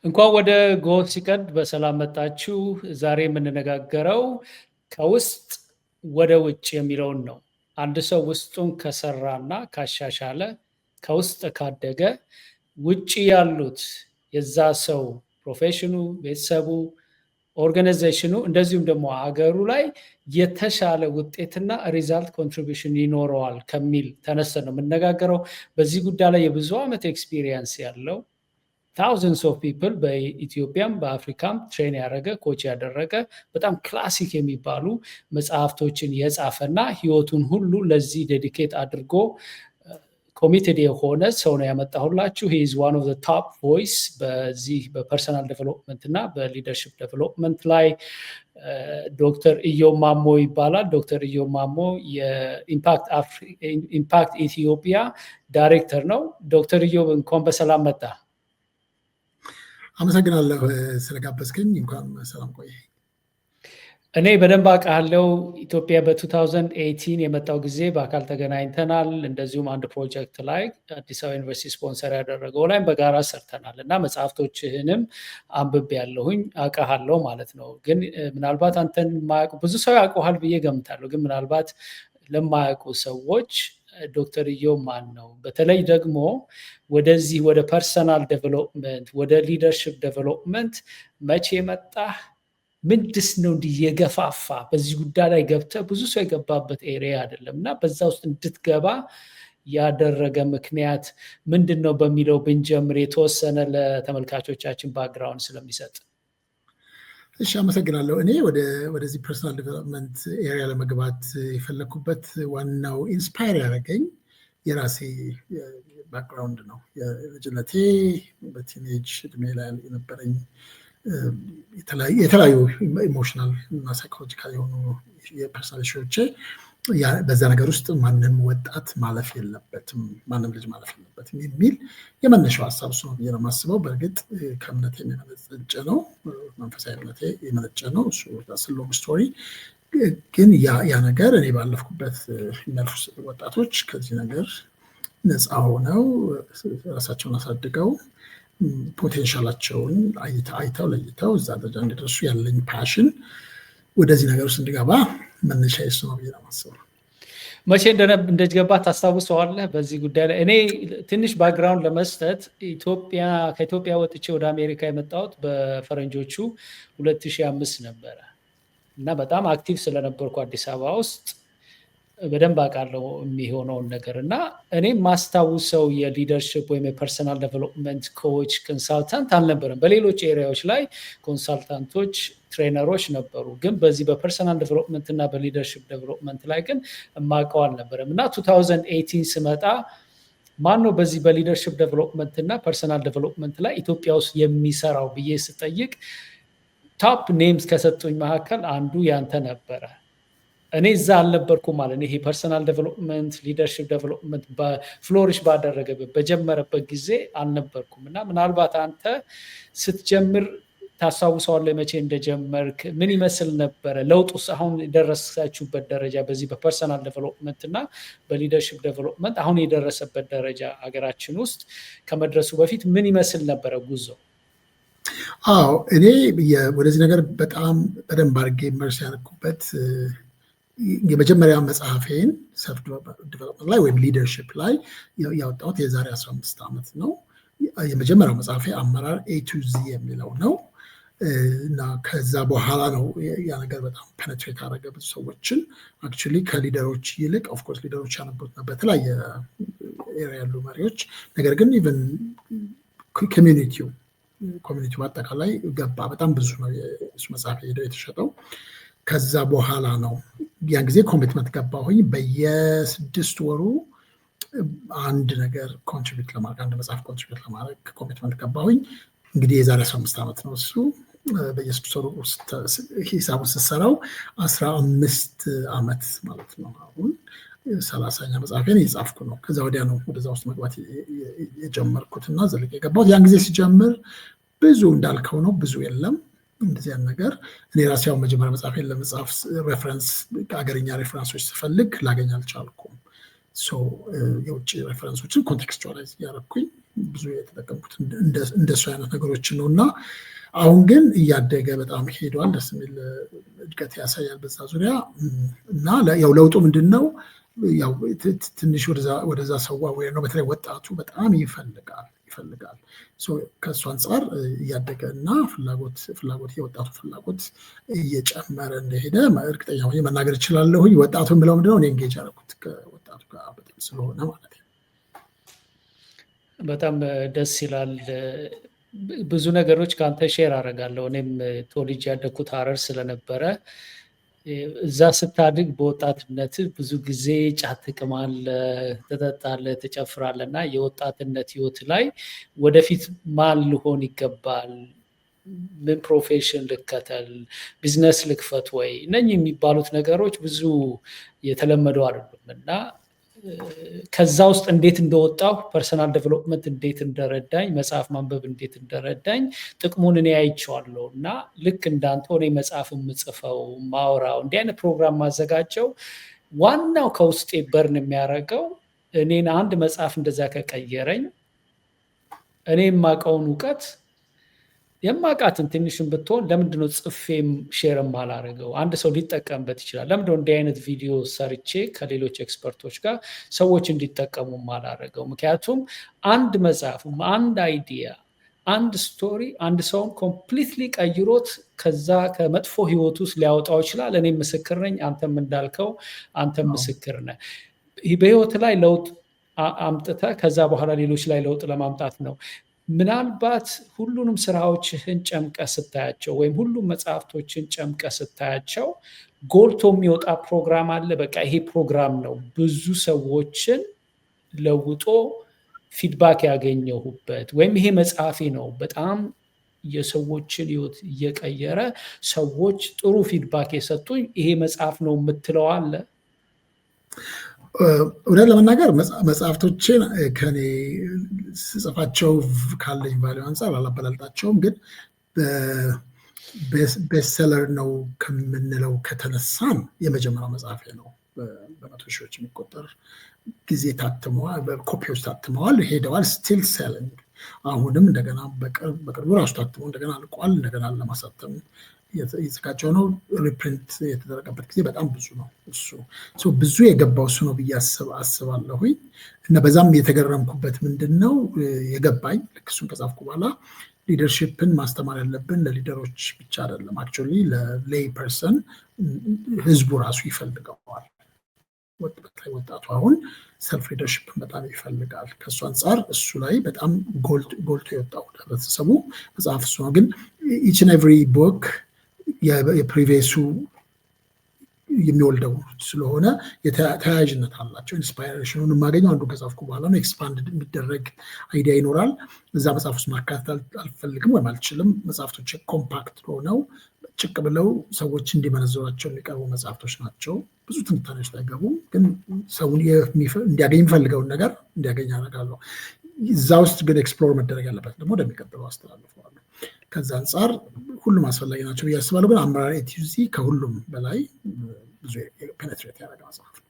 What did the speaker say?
እንኳን ወደ ጎህ ሲቀድ በሰላም መጣችሁ። ዛሬ የምንነጋገረው ከውስጥ ወደ ውጭ የሚለውን ነው። አንድ ሰው ውስጡን ከሰራና ካሻሻለ፣ ከውስጥ ካደገ፣ ውጭ ያሉት የዛ ሰው profession ኑ፣ ቤተሰቡ፣ organization ኑ እንደዚሁም ደግሞ ሀገሩ ላይ የተሻለ ውጤትና result contribution ይኖረዋል ከሚል ተነስተን ነው የምነጋገረው። በዚህ ጉዳይ ላይ የብዙ ዓመት experience ያለው፣ thousands of people በኢትዮጵያም በአፍሪካም train ያደረገ፣ coach ያደረገ፣ በጣም classic የሚባሉ መጽሐፍቶችን የጻፈ እና ህይወቱን ሁሉ ለዚህ dedicate አድርጎ committed የሆነ ሰው ነው ያመጣሁላችሁ። He is one of the top voice በዚህ በ personal development እና በ leadership development ላይ። ዶክተር ኢዮብ ማሞ ይባላል። ዶክተር ኢዮብ ማሞ የ Impact ኢትዮጵያ ዳይሬክተር ነው። ዶክተር ኢዮብ፣ እንኳን በሰላም መጣህ። አመሰግናለሁ ስለጋበዝከኝ። እንኳን ሰላም ቆየህ። እኔ በደንብ አውቃለሁ። ኢትዮጵያ በ2018 የመጣው ጊዜ በአካል ተገናኝተናል። እንደዚሁም አንድ ፕሮጀክት ላይ አዲስ አበባ ዩኒቨርሲቲ ስፖንሰር ያደረገው ላይም በጋራ ሰርተናል እና መጽሐፍቶችህንም አንብቤያለሁኝ፣ አውቃለሁ ማለት ነው። ግን ምናልባት አንተን የማያውቁ፣ ብዙ ሰው ያውቁሃል ብዬ ገምታለሁ። ግን ምናልባት ለማያውቁ ሰዎች ዶክተር ኢዮብ ማን ነው? በተለይ ደግሞ ወደዚህ ወደ personal development፣ ወደ leadership development መቼ መጣህ? ምንድስ ነው እንዲህ የገፋፋህ? በዚህ ጉዳይ ላይ ገብተህ፣ ብዙ ሰው የገባበት area አይደለም እና በዛ ውስጥ እንድትገባ ያደረገ ምክንያት ምንድን ነው በሚለው ብንጀምር የተወሰነ ለተመልካቾቻችን background ስለሚሰጥ። እሺ፣ አመሰግናለሁ። እኔ ወደዚህ personal development area ለመግባት የፈለግኩበት ዋናው inspire ያደረገኝ የራሴ background ነው። የልጅነቴ በ teenage እድሜ ላይ የነበረኝ የተለያዩ emotional እና psychological የሆኑ የ personal issue ዎቼ በዛ ነገር ውስጥ ማንም ወጣት ማለፍ የለበትም፣ ማንም ልጅ ማለፍ የለበትም የሚል የመነሻው ሀሳብ እሱ ነው ብዬ ነው የማስበው። በእርግጥ ከእምነቴ የመነጨ ነው፣ መንፈሳዊ እምነቴ የመነጨ ነው። እሱ long story። ግን ያ ነገር እኔ ባለፍኩበት የሚያልፉ ወጣቶች ከዚህ ነገር ነፃ ሆነው፣ ራሳቸውን አሳድገው፣ potential ኣቸውን አይተው ለይተው እዛ ደረጃ እንዲደርሱ ያለኝ passion ወደዚህ ነገር ውስጥ እንድገባ መነሻ የሱ ነው ብዬ ነው የማስበው። መቼ እንደገባ ታስታውሰዋለህ? በዚህ ጉዳይ ላይ እኔ ትንሽ background ለመስጠት፣ ከኢትዮጵያ ወጥቼ ወደ አሜሪካ የመጣሁት በፈረንጆቹ 2005 ነበረ እና በጣም active ስለነበርኩ አዲስ አበባ ውስጥ በደንብ አውቃለሁ የሚሆነውን ነገር። እና እኔ ማስታውሰው የ leadership ወይም የ personal development coach፣ consultant አልነበረም። በሌሎች area ዎች ላይ consultant ኦች፣ trainer ኦች ነበሩ። ግን በዚህ በ personal development እና በ leadership development ላይ ግን የማውቀው አልነበረም። እና 2018 ስመጣ ማን ነው በዚህ በ leadership development እና personal development ላይ ኢትዮጵያ ውስጥ የሚሰራው ብዬ ስጠይቅ top names ከሰጡኝ መካከል አንዱ ያንተ ነበረ። እኔ እዛ አልነበርኩም ማለት ነው። ይሄ personal development፣ leadership development flourish ባደረገበት፣ በጀመረበት ጊዜ አልነበርኩም። እና ምናልባት አንተ ስትጀምር ታስታውሰዋለህ? መቼ እንደጀመርክ፣ ምን ይመስል ነበረ ለውጡስ? አሁን የደረሳችሁበት ደረጃ፣ በዚህ በ personal development እና በ leadership development አሁን የደረሰበት ደረጃ ሀገራችን ውስጥ ከመድረሱ በፊት ምን ይመስል ነበረ ጉዞ? አዎ፣ እኔ ወደዚህ ነገር በጣም በደንብ አድርጌ immerse ያደረኩበት የመጀመሪያ መጽሐፌን self development ላይ ወይም leadership ላይ ያወጣሁት የዛሬ 15 ዓመት ነው። የመጀመሪያው መጽሐፌ አመራር A to Z የሚለው ነው። እና ከዛ በኋላ ነው ያ ነገር በጣም penetrate አደረገ ብዙ ሰዎችን። Actually ከ leader ኦች ይልቅ፣ of course leader ኦች ያነቡት ነበር፣ በተለያየ area ያሉ መሪዎች፣ ነገር ግን even community ው በአጠቃላይ ገባ። በጣም ብዙ ነው የእሱ መጽሐፍ ሄደው የተሸጠው። ከዛ በኋላ ነው ያን ጊዜ commitment ገባሁኝ፣ በየ6 ወሩ አንድ ነገር contribute ለማድረግ፣ አንድ መጽሐፍ contribute ለማድረግ commitment ገባሁኝ። እንግዲህ የዛሬ 15 ዓመት ነው እሱ። በየ6 ወሩ ሂሳቡን ስትሰራው 15 ዓመት ማለት ነው። አሁን 30ኛ መጽሐፌን እየጻፍኩ ነው። ከዛ ወዲያ ነው ወደዛ ውስጥ መግባት የጀመርኩት እና ዘልቄ የገባሁት። ያን ጊዜ ሲጀምር ብዙ እንዳልከው ነው፣ ብዙ የለም እንደዚህ ያን ነገር። እኔ ራሴ ያው መጀመሪያ መጽሐፌን ለመጻፍ reference፣ አገርኛ reference ኦች ስፈልግ ላገኝ አልቻልኩም። የውጭ reference ኦችን contextualize እያደረኩኝ ብዙ የተጠቀምኩት እንደሱ አይነት ነገሮችን ነው። እና አሁን ግን እያደገ በጣም ሄዷል። ደስ የሚል እድገት ያሳያል በዛ ዙሪያ። እና ያው ለውጡ ምንድን ነው? ያው ትንሽ ወደዛ ሰው aware ነው። በተለይ ወጣቱ በጣም ይፈልጋል። ከእሱ አንጻር እያደገ እና ፍላጎት ፍላጎት የወጣቱ ፍላጎት እየጨመረ እንደሄደ እርግጠኛ ሆኜ መናገር እችላለሁኝ። ወጣቱን ብለው ምንድነው፣ እኔ engage ያደረኩት ከወጣቱ ጋር በጣም ስለሆነ ማለት ነው። በጣም ደስ ይላል። ብዙ ነገሮች ከአንተ share አደርጋለሁ። እኔም ተወልጄ ያደግኩት ሀረር ስለነበረ እዛ ስታድግ በወጣትነት ብዙ ጊዜ ጫት ትቅማለህ፣ ትጠጣለህ፣ ትጨፍራለህ እና የወጣትነት ህይወት ላይ ወደፊት ማን ልሆን ይገባል፣ ምን profession ልከተል፣ ቢዝነስ ልክፈት ወይ፣ እነኚህ የሚባሉት ነገሮች ብዙ የተለመዱ አይደሉም። እና ከዛ ውስጥ እንዴት እንደወጣሁ፣ personal development እንዴት እንደረዳኝ፣ መጽሐፍ ማንበብ እንዴት እንደረዳኝ ጥቅሙን እኔ አይቼዋለሁ። እና ልክ እንዳንተ እኔ መጽሐፍ የምጽፈው፣ ማውራው፣ እንዲህ አይነት ፕሮግራም ማዘጋጀው ዋናው ከውስጤ burn የሚያደርገው እኔን አንድ መጽሐፍ እንደዛ ከቀየረኝ፣ እኔ የማውቀውን እውቀት፣ የማውቃትን ትንሽም ብትሆን ለምንድነው ጽፌም share የማላደርገው? አንድ ሰው ሊጠቀምበት ይችላል። ለምንድነው እንዲህ አይነት ቪዲዮ ሰርቼ ከሌሎች expert ኦች ጋር ሰዎች እንዲጠቀሙ የማላደርገው? ምክንያቱም አንድ መጽሐፍ፣ አንድ idea፣ አንድ story አንድ ሰውን completely ቀይሮት ከዛ ከመጥፎ ህይወት ውስጥ ሊያወጣው ይችላል። እኔም ምስክር ነኝ። አንተም እንዳልከው አንተም ምስክር ነህ። በህይወት ላይ ለውጥ አምጥተህ ከዛ በኋላ ሌሎች ላይ ለውጥ ለማምጣት ነው። ምናልባት ሁሉንም ስራዎችህን ጨምቀህ ስታያቸው ወይም ሁሉም መጽሐፍቶችን ጨምቀህ ስታያቸው ጎልቶ የሚወጣ ፕሮግራም አለ። በቃ ይሄ ፕሮግራም ነው ብዙ ሰዎችን ለውጦ feedback ያገኘሁበት፣ ወይም ይሄ መጽሐፌ ነው በጣም የሰዎችን ህይወት እየቀየረ ሰዎች ጥሩ feedback የሰጡኝ ይሄ መጽሐፍ ነው የምትለው አለ? እውነት ለመናገር መጽሐፍቶቼን ከኔ ስጽፋቸው ካለኝ value አንጻር አላበላልጣቸውም። ግን bestseller ነው ከምንለው ከተነሳን የመጀመሪያው መጽሐፌ ነው። በመቶ ሺዎች የሚቆጠር ጊዜ ታትመዋል፣ ኮፒዎች ታትመዋል፣ ሄደዋል። Still selling። አሁንም እንደገና በቅርቡ ራሱ ታትሞ እንደገና አልቋል። እንደገና ለማሳተም እየተዘጋጀው ነው። Reprint የተደረገበት ጊዜ በጣም ብዙ ነው። እሱ ብዙ የገባው እሱ ነው ብዬ አስባለሁኝ። እና በዛም የተገረምኩበት ምንድን ነው የገባኝ፣ ልክ እሱን ከጻፍኩ በኋላ leadership ን ማስተማር ያለብን ለ leader ኦች ብቻ አይደለም፣ actually ለ lay person፣ ህዝቡ ራሱ ይፈልገዋል። በተለይ ወጣቱ አሁን self leadership ን በጣም ይፈልጋል። ከእሱ አንጻር እሱ ላይ በጣም ጎልቶ የወጣው ህብረተሰቡ መጽሐፍ እሱ ነው። ግን each and every book የ previous ኡ የሚወልደው ስለሆነ ተያያዥነት አላቸው። Inspiration ኑን የማገኘው አንዱ ከጻፍኩ በኋላ ነው። Expand የሚደረግ idea ይኖራል። እዛ መጽሐፍ ውስጥ ማካተት አልፈልግም ወይም አልችልም። መጽሐፍቶች compact ሆነው ጭቅ ብለው ሰዎች እንዲመነዝሯቸው የሚቀርቡ መጽሐፍቶች ናቸው። ብዙ ትንታኔዎች ላይ ገቡ፣ ግን ሰውን እንዲያገኝ የሚፈልገውን ነገር እንዲያገኝ አደርጋለሁ። እዛ ውስጥ ግን explore መደረግ ያለበት ደግሞ ወደሚቀጥለው አስተላልፈዋለሁ። ከዛ አንጻር ሁሉም አስፈላጊ ናቸው ብዬ አስባለሁ። ግን አመራር A to Z ከሁሉም በላይ ብዙ penetrate ያደረገ መጽሐፍ ነው።